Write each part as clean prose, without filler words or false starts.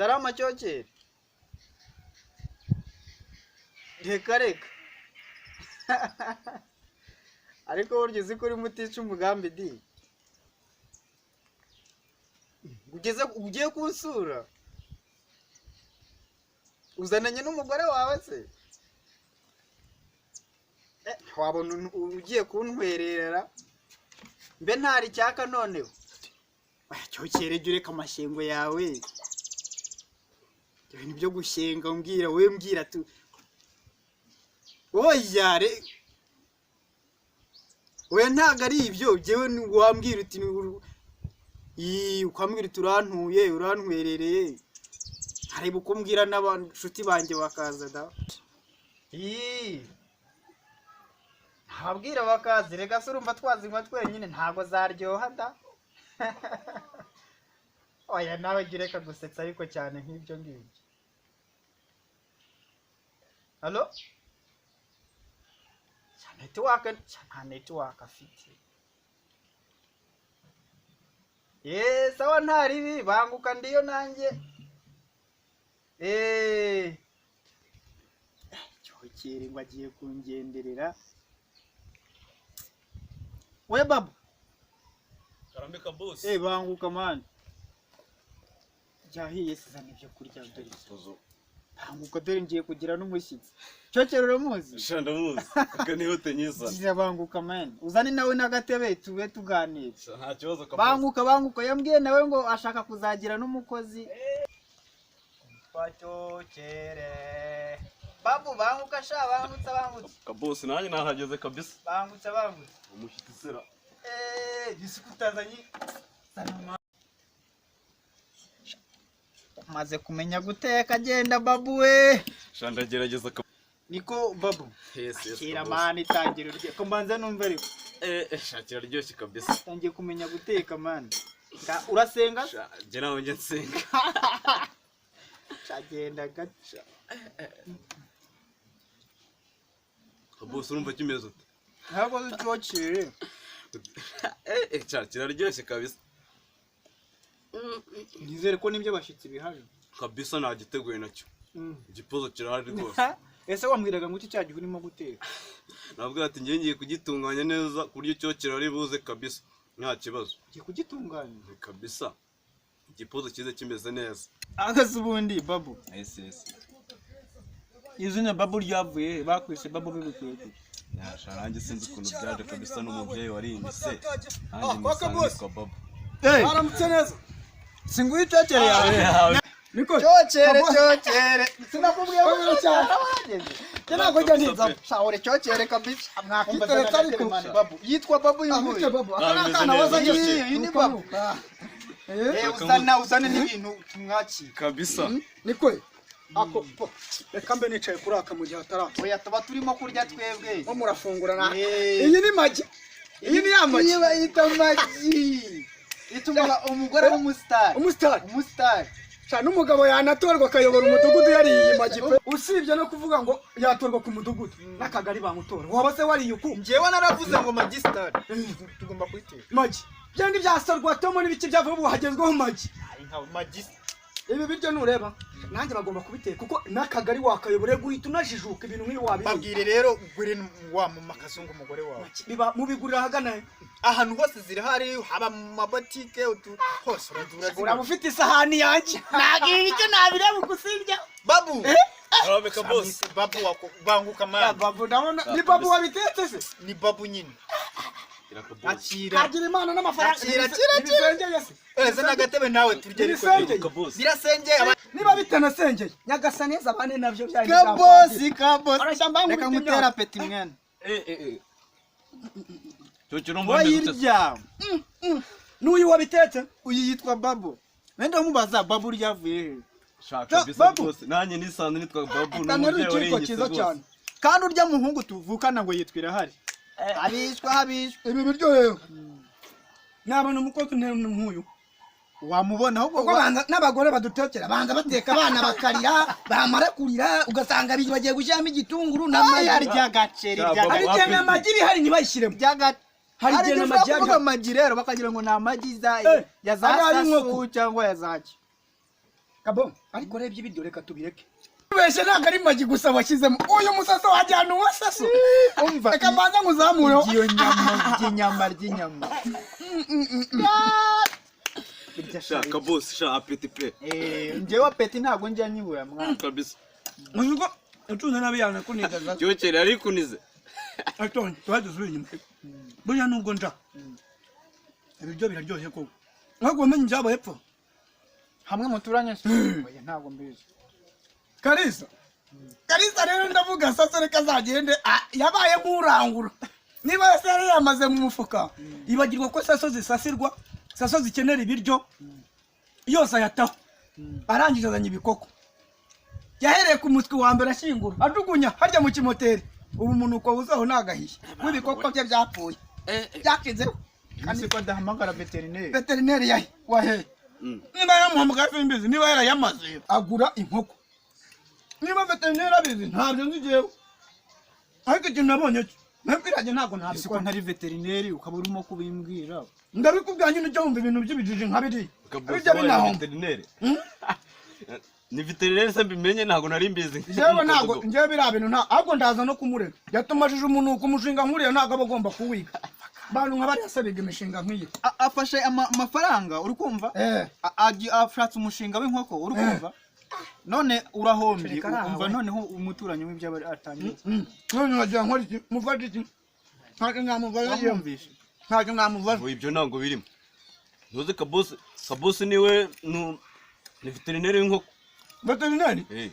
Salama cyokere. Reka reka. Ariko burya uzi ko urimo utica umugambi di. Ugeze ugiye kunsura? Uzananye n'umugore wawe se? Wabona ugiye kuntwerera mbe ntari icyaka noneho. Ah, cyokere, jya ureka amashyengo yawe, ibintu byo gushyenga. Umbwira wowe, mbwira tu. Oya re, oya, ntabwo ari ibyo. Jyewe wambwira uti ii, ukambwira uti urantuye, urantwerereye, hareba uko mbwira n'abashuti banjye bakaza da. Ii, ntabwira bakaza. Reka se, urumva twazinywa twenyine ntabwo zaryoha da. Oya, nawe jya ureka gusetsa ariko cyane nk'ibyo ngibyo. Halo, network, nta network afite. Yeee, sawa, nta ribi, banguka ndiyo nanjye. Eee, cyokere ngo agiye kungenderera. We babu. Karambika, boss. Eh, banguka man, byahiye, sizana ibyo kurya dore. Tuzo. Banguka dore ngiye kugira n'umushyitsi. Cyokere uramuzi? Sha, ndamuzi. Aka nihute nyizana. Gira banguka man, uzane nawe n'agatebe tube tuganira. Sha, nta kibazo kabisa. Banguka, banguka. Yambwiye nawe ngo ashaka kuzagira n'umukozi. Cyokere, babu, banguka sha, bangutse, bangutse. Kaboss, nanjye nahageze kabisa. Bangutse, bangutse. Umushyitsi sera. Eee, gisuku utazanye zana. Umaze kumenya guteka, agenda babu we. Sha, ndagerageza kabisa. Niko babu. Yes. Akira. Kaboss. Man, itangira urye ko mbanza numve ariko. Eh, sha, kiraryoshye kabisa. Tangiye kumenya guteka man. Urasenga? Sha, njye nawe njye nsenga. Agenda gaca. Kaboss, urumva kimeze ute? Ntabwo ucocere. Eh, sha, kiraryoshye kabisa. Nizere ko n'ibyo abashyitsi bihari. Kabisa, nagiteguye nacyo. Igipozo kirahari rwose. Ese wambwiraga ngo iki cya gihe urimo guteka? Nabwo ati ngiye ngiye kugitunganya neza ku buryo cyo kirari buze kabisa. Nta kibazo. Ugiye kugitunganya? Kabisa. Igipozo cyiza kimeze neza. Ahagaze ubundi babu. Yes. Izina babu ryavuye he? Bakwise babu bibikuye ku? Yasha, nanjye sinzi ukuntu byaje kabisa, n'umubyeyi warimbise. Ah, Nanjye kwaka nisanga boss. nitwa Babu. Aramutse neza. Singuye icocere yawe. Niko. Cyokere, cyokere, sinakubwiye ko Komera cyane. wahageze? Njye ntabwo njya ntinza. Shawure, cyokere kabisa. Mwakiteretse ariko. Babu yitwa babu uyu Ah, nguyu. bityo babu. Aka Ah, ni bimeze akana neza. wazanye. Iyi, iyi ni babu. Ah. Eh, Eh, uzana, uzane n'ibintu tumwakira. Kabisa. Niko. Ako po. Reka mbe nicaye kuri aka mu gihe ataraza. Oya, tuba turimo kurya twebwe. Mo murafungura na. Eh. Iyi ni magi. Iyi ni ya magi. Iyi bayita magi, ituma umugore w'umusitari. Umusitari. Umusitari. Sha, n'umugabo yanatorwa akayobora umudugudu yariye iyi magi pe. Usibye no kuvuga ngo yatorwa ku mudugudu, n'akagari bamutora. Waba se wariye uku? Njyewe naravuze ngo magisitari tugomba kuyiteka. Magi. Byandi byasorwa tomo n'ibiki byavuye, ubu hagezweho magi. Ari nka magisitari. Ibi biryo nureba nanjye bagomba kubiteka, kuko n'akagari wakayobora guhita unajijuka ibintu nk'ibi wabiriye. Babwire rero ugure wa mu makazungu umugore wawe. Biba mubigurira ahagana he? Ahantu hose zirahari, haba mu mabotike utu hose urazibona. Uraba ufite isahani yanjye, ntabwo ibi biryo nabireba ukusibya. Babu. Karambika, boss. Babu wako, banguka man. Babu, ndabona ni babu wabitetse se? Ni babu nyine. Ira kaboss. Akira. Kagira imana n'amafaranga. Akira, akira, akira. Ntibisengeye se? Eze n'agatebe nawe turye ariko. Ntibisengeye. Kaboss. Birasengeye. Niba bitanasengeye, nyagasani neza abane nabyo byari. Kabosi, kabosi. Arashyamba. Reka ngutera peti mwana. Eh eh eh. Cyo kirumva bimeze ute? Wayirya. N'uyu wabitetse? Uyu yitwa babu, wenda umubaza babu ryavuye he. Sha, kabisa. Babu. Rwose nanjye nisanze nitwa Babu, Akana ari n'umubyeyi ikiyiko warinyise cyiza rwose. cyane. Kandi urya muhungu tuvukana ngo yitwa irahari, habishwa, habishwa. Ibi biryo rero nabona umukozi nk'uyu. Wamubona ahubwo. Kuko banza n'abagore badutekera banza bateka abana bakarira, bamara kurira ugasanga bagiye gushyiramo igitunguru n'amagi. Arya agaceri. Sha, Babu, Hari igihe n'amagi bihari ntibayishyiremo. Hari Hari igihe igihe ushobora n'amagi kuvuga ahari. amagi rero bakagira ngo ni amagi za Eh, ya za ari ay'inkoko. sasu cyangwa ya zaki. Kabo, ariko rebye ibiryo reka tubireke. Ubeshye ntabwo ari magi gusa washyizemo. Uyu musaso wajyana uwa saso. Umva. Reka mbanza nkuzamureho. Iyo nyama ry'inyama ry'inyama. Birya Sha Kabosi, sha appétit pe. Eh, njyewe appétit ntabwo njya nyibura mwana. Kabisa. Uzi ko utunze nabi yanakunigaza. Cyokere arikunize. Ariko tuba dusubira inyuma. Buriya nubwo nja ibiryo biraryoshye koko, ntabwo wamenye ibyabaye epfo. Hamwe muturanye se? Oya, ntabwo mbizi. Kalisa. Kalisa rero ndavuga saso reka azagende, yabaye nk'urangura. Niba yose yari yamaze mu mufuka, Ibagirwa ko saso zisasirwa, saso zikenera ibiryo, yose ayataho. Arangije azanye ibikoko, yahereye ku mutwe wa mbere ashyingura, ajugunya harya mu kimoteri. Ubu umunuko wuzaho nagahiye. W'ibikoko bye byapfuye. Byakizeho. Kandi ko adahamagara veterineri. Veterineri yahe? Wahe? Niba yaramuhamagaye simbizi, niba yarayamaze. Agura inkoko. Niba veterineri abizi ntabyo nzi jewe, ariko ikintu nabonye cyo nabwiranye ntabwo Ese ko ntabikora. ntari veterineri ukaba urimo kubimbwira? Ndabikubwira nyine, ujya wumva ibintu by'ibijiji nka biriya. Kabosi Bijya wabaye binahomba. veterineri. Ni veterineri se mbimenye, ntabwo nari mbizi. Njyewe ntabwo, njyewe biriya bintu nta, ahubwo ndaza no kumurega. Yatumajije umunuko. Umushinga nkuriya ntabwo aba agomba kuwiga. Bantu nka bariya se biga imishinga nk'iyi? Afashe amafaranga, uri kumva? Eh. Ashatse umushinga w'inkoko, uri kumva? None urahombye. Reka arahawe. Umva, noneho umuturanyi w'ibyo aba atangiye. None wagira nkora iki? Mufate iki? Ntacyo namubaza yewe. Wamwumvishe? Ntacyo namubaza. Ngo ibyo ntabwo birimo. Ntuzi Kabosi, Kabosi niwe ni veterineri w'inkoko. Veterineri? Eh.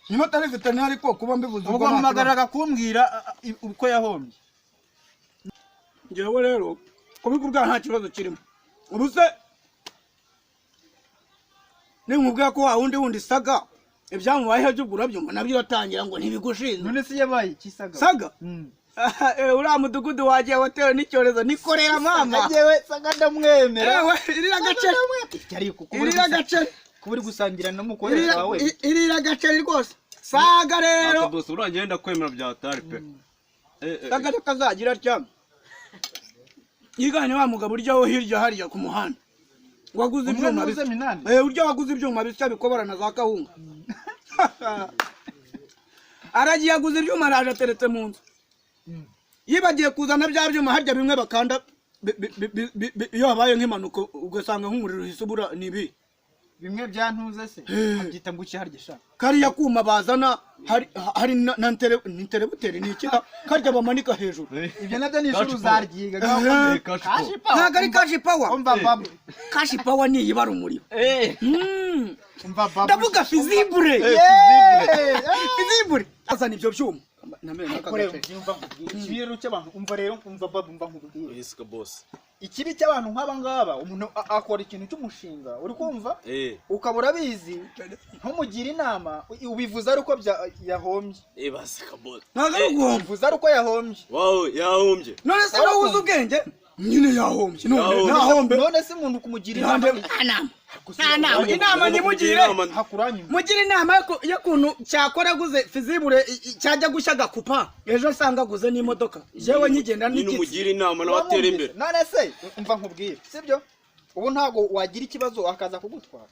Niba atari veterineri ko kuba mbivuze Ubwo nta kibazo. mpamagariraga kumbwira uko yahombye. Njyewe rero kubikubwira nta kibazo kirimo. Ubu se ninkubwira ko wa wundi wundi saga ibyamubayeho by'ubwo urabyumva, nabyo uratangira ngo ntibigushinzwe. None se yabaye iki saga? Saga? Uriya mudugudu wagiye watewe n'icyorezo nikorera mama. Njyewe saga ndamwemera. Ewe, irira gaceri. Ariko kuba uri Irira gaceri. Kuba uri gusangira n'umukoresha wawe. Irira gaceri rwose. Saga rero. Kabosi urangiye ndakwemera bya hatari pe. Eh, eh. Saga reka azagira atya, yiganye wa mugabo uryaho hirya hariya ku muhanda waguze Umwe ibyuma ntuze bisa. minani. Eh, urya waguze ibyuma bisya bikobora na za kawunga. Aragiye aguze ibyuma, araje ateretse mu nzu, yibagiye kuzana bya byuma harya bimwe bakanda iyo habaye nk'impanuka ugasanga nk'umuriro uhise ubura, ni ibi. Bimwe byantuze se abyita ngo iki harya sha? Kariya kuma bazana hari hari na ni terebuteri, ni ikira karya bamanika hejuru. Ibyo nabyo ni ishuri Cash uzaryiga. Eh, cash power. Ntabwo ari cash power. Umva babu. Cash power ni iyibara umuriro. Umva babu. Ndavuga fusible. Yeee! Fusible azana ibyo byuma. Namenye aka Kureba gace. umva nkubwire. Ikibi rero cy'abantu, umva rero, umva babu, umva nkubwire. Yes Kabosi. Ikibi cy'abantu nk'aba ngaba, umuntu akora ikintu cy'umushinga, uri kumva? Eh. Ukaba urabizi, ntumugire inama, ubivuze ari uko yahombye. Eh basi Kabosi. Ntabwo ari uguhomba. Ubivuze ari uko yahombye. Wow, yahombye. None se wowe uzi ubwenge nyine, yahombye none. Yahombye. Ntahombe. None se umuntu kumugira inama? Nta nama, nta nama, inama nyimugire. Hakuranyuma. Mugire inama y'ukuntu cyakora aguze fusible cyajya gushya agakupa, ejo asanga aguze n'imodoka, jewe nkigenda Nyine n'igitsi. umugira inama nawe atera imbere. None se umva nkubwire, sibyo? Ubu ntabwo wagira ikibazo akaza kugutwara?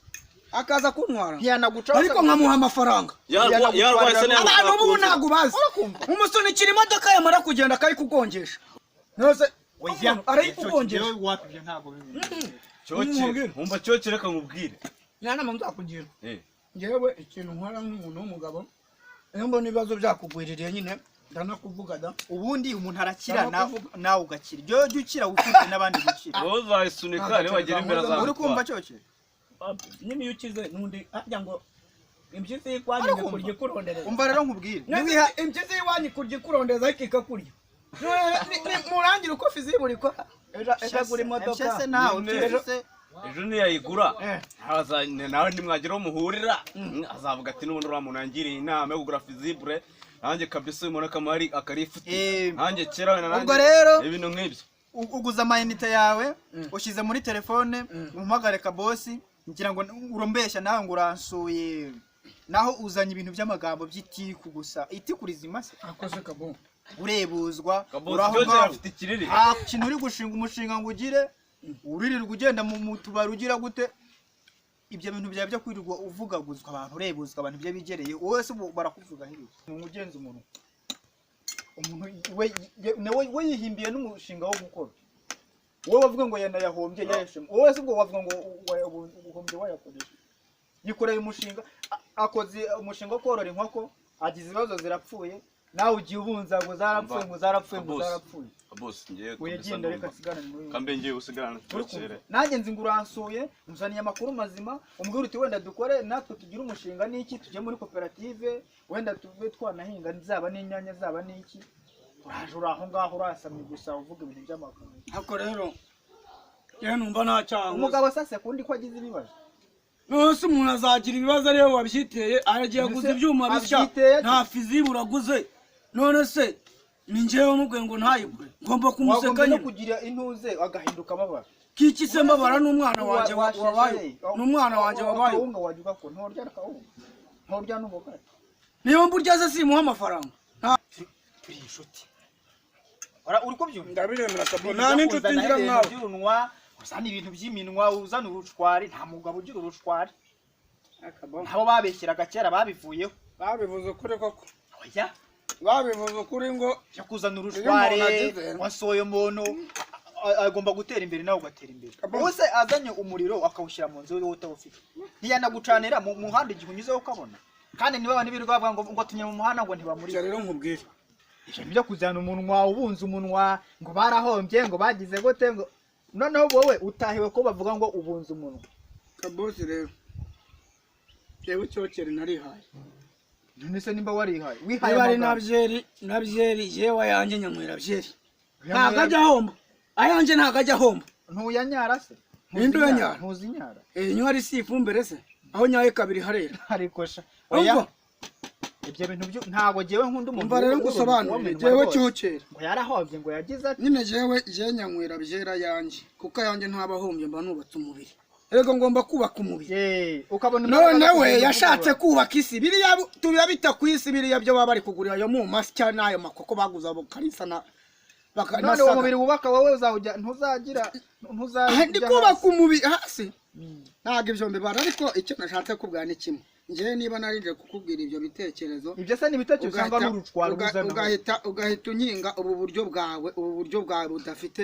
Akaza kuntwara? Ntiyanaguca. Ariko nkamuha amafaranga. Yarwaye se? Abantu b'ubu ntabwo bazi. Urakumva? Umusunikira imodoka, yamara kugenda akayikugongesha. Nose Oya, arayikugongesha. Jewe wapi, ibyo ntabwo bimwe. Cyokere, umva cyokere, reka nkubwire. Nta nama nzakugira. Eh. Njyewe ikintu nkora nk'umuntu w'umugabo, iyo mbona ibibazo byakugwiririye nyine ndanakuvuga da. Ubundi umuntu arakira nawe ugakira. Ibyo jya ukira wifuze n'abandi gukira. Wowe uzayisunika niba wagera imbere. Uri kumva cyoke? Nyine iyo ukize n'undi harya ngo impyisi y'iwanyu Urakumva? ikurya ikurondereza. Umva rero nkubwire. Niwiha impyisi y'iwanyu ikurya ikurondereza ariko ikakurya. Murangire uko fusible ikora, ejo ejo agura imodoka. Mpyese nawe. Nyine. Mpyese. Ejo niyayigura nawe ntimwagira aho muhurira, azavuga ati n'ubundi uriya muntu yangiriye inama yo kugura fusible, nanjye kabisa uyu muntu akamara akarifite. Eh, nanjye kera wenda nanjye ubwo rero ibintu nk'ibyo. Uguze amayinite yawe, ushyize muri telefone, umpamagare Kabosi, ngira ngo urombeshya nawe ngo uransuye, naho uzanye ibintu by'amagambo by'itiku gusa, itiku rizima se? Akoze kabo. Urebuzwa. Kabosi Uraho cyose ngaho afite ikiriri. Nta kintu uri gushinga umushinga ngo ugire, uririrwa ugenda mu tubari ugira gute? Ibyo bintu byawe byo kwirirwa uvugaguzwa abantu, urebuzwa abantu, ibyo bigereye wowe se ubu barakuvuga hirya. Umuntu ugenza umuntu, umuntu we nawe we yihimbiye n'umushinga wo gukora, wowe wavuga ngo yanayahombye yayashimye, wowe se ubwo wavuga ngo uhombye wayakoresha. Yikoreye umushinga, akoze umushinga wo korora inkoko, agize ibibazo zirapfuye, nawe ugiye ubunza ngo zarapfuye, ngo zarapfuye, ngo Boss. zarapfuye. Boss, ngiye Oya, kabisa. Genda reka Ndumva. nsigarane n'uyu. Kambe ngiye usigarana Uri kumva? cyokere. Nanjye nzi ngo uransuye, unzaniye amakuru mazima, umbwira uti wenda dukore natwe tugire umushinga n'iki, tujye muri koperative, wenda tuve twanahinga, zaba n'inyanya, zaba n'iki. Uraje uri aho ngaho urasamye gusa uvuga ibintu by'amakuru. Ariko rero yewe numva nta cyaha nkoze. Umugabo asase kundi ko agize ibibazo. None se umuntu azagira ibibazo ariwe wabyiteye? Aragiye aguze Mbese ibyuma bishya, abyiteye ate? nta fusible aguze. None se ni njyewe wamubwiye ngo ntayigure? Ngomba kumuseka Wagombye no nyine. kugira intuze agahinduka ababara. Kiki se mbabara? N'umwana wanjye wabaye, n'umwana wanjye wabaye. Akawunga wajya ugakora, ntorya akawunga, ntorya n'ubugari. Niyo mburya se simuha amafaranga? Turi inshuti. Uri kubyumva? Ndabiremera kabo. Ibintu Nta byo n'inshuti kuzana ngira ibintu nkawe. by'urunwa, uzana ibintu by'iminwa, uzana urushwari. Nta mugabo ugira urushwari. Abo babeshyeraga kera babivuyeho. Babivuze ukuri koko. Oya. Babivuze ukuri ngo Byo kuzana iyo urushware, umuntu agize- wasohoye umuntu agomba gutera imbere, nawe ugatera imbere. Kabo. Ubuse azanye umuriro akawushyira mu nzu wowe utawufite, ntiyanagucanira mu muhanda igihe unyuzeho ukabona? Kandi niba abantu birirwa bavuga ngo tumye mu muhanda ngo ntibamurike. Ibyo rero nkubwire. Ibyo byo kuzana umunwa, ubunza umunwa ngo barahombye, ngo bagize gute, ngo noneho wowe utahiwe ko bavuga ngo ubunza umunwa. Kabosi rero, jewe icyokere narihaye. None se nimba warihaye, wihaye Niba ari na amagambo. byeri, na byeri, yewe ayanjye nyanywera byeri, ntabwo ajya ahomba ayanjye, ntabwo ajya ahomba. Ntuyanyara se? Ninde uyanyara? Ntuzinyara? Eh, nywa ari si ifumbire se? Aho nyaye kabiri harera. Ariko sha, oya. Umva. Ibyo bintu byo ntabwo jyewe nkunda umuntu Umva rero w'urunwa ngusobanurire. w'umunwa Jewe rwose. cyokere Ngo yarahombye, ngo yagize ati nyine jewe je nyanywera byera yanjye, kuko ayanjye ntaba ahombye, mba nubatse umubiri. Erega ngomba kubaka umubiri. Ye, ukabona None imbaraga we zo yashatse kugura. kubaka isi, biriya tubirabita ku isi, biriya byo baba bari kugurira ayo mu masya n'ayo makoko baguze abo Kalisa na None uwo mubiri wubaka wowe uzawujya, ntuzagira ntuzajya Ndi kubaka umubiri hasi, ntabwo ibyo mbibara. Ariko icyo nashatse kubwira ni kimwe: njyewe niba narinje kukubwira ibyo bitekerezo, Ibyo se ni ibitekerezo cyangwa ugahita n'urucwaro uzana? ugahita unkinga ubu buryo bwawe, ubu buryo bwawe budafite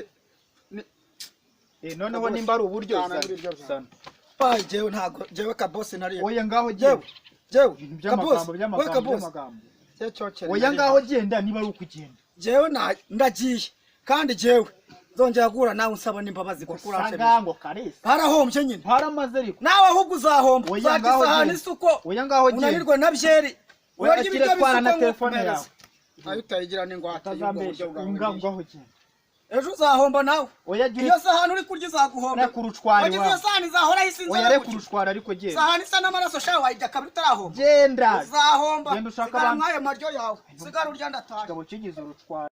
Eh, noneho nimba ari uburyo Zana zana, uburyo bwawe. zana. Bayi, jewe ntabwo, jewe Kabosi nariye. Oya, ngaho Jewe jewe jewe ibintu Kabosi, by'amagambo we by'amagambo Kabosi by'amagambo. Jewe cyokere Oya, nariye. ngaho genda niba ari ukugenda. Jewe ndagiye, kandi jewe nzongera guhura nawe unsaba n'imbabazi kuko uranshebeje. Saga ngo Kalisa Barahombye nyine. Ntaramaze ariko. Nawe ahubwo uzahomba. Oya, Uzarya ngaho isahani genda. isuko, Oya, ngaho genda. unanirwe na byeri. Oya, Urarya akira, ibiryo twara na bisuko ngo telefone yawe. Ayo utayigira n'ingwate y'ubwo buryo Utazambesha bwawe. ngaho, ngaho genda. Ejo uzahomba nawe. Oya, gira Iyo sahani uri kurya izaguhomba. Reka urucwari Wagize iyo wawe. sahani izahoraho isi Oya, inzara reka gutyo. urucwara ariko genda. Sahani isa n'amaraso sha, wayirya kabiri utarahomba. Genda. Uzahomba. Genda ushake Sigara abandi. mw'ayo maryo yawe, sigara urya, ndataha. Kigabo kigize urucwara.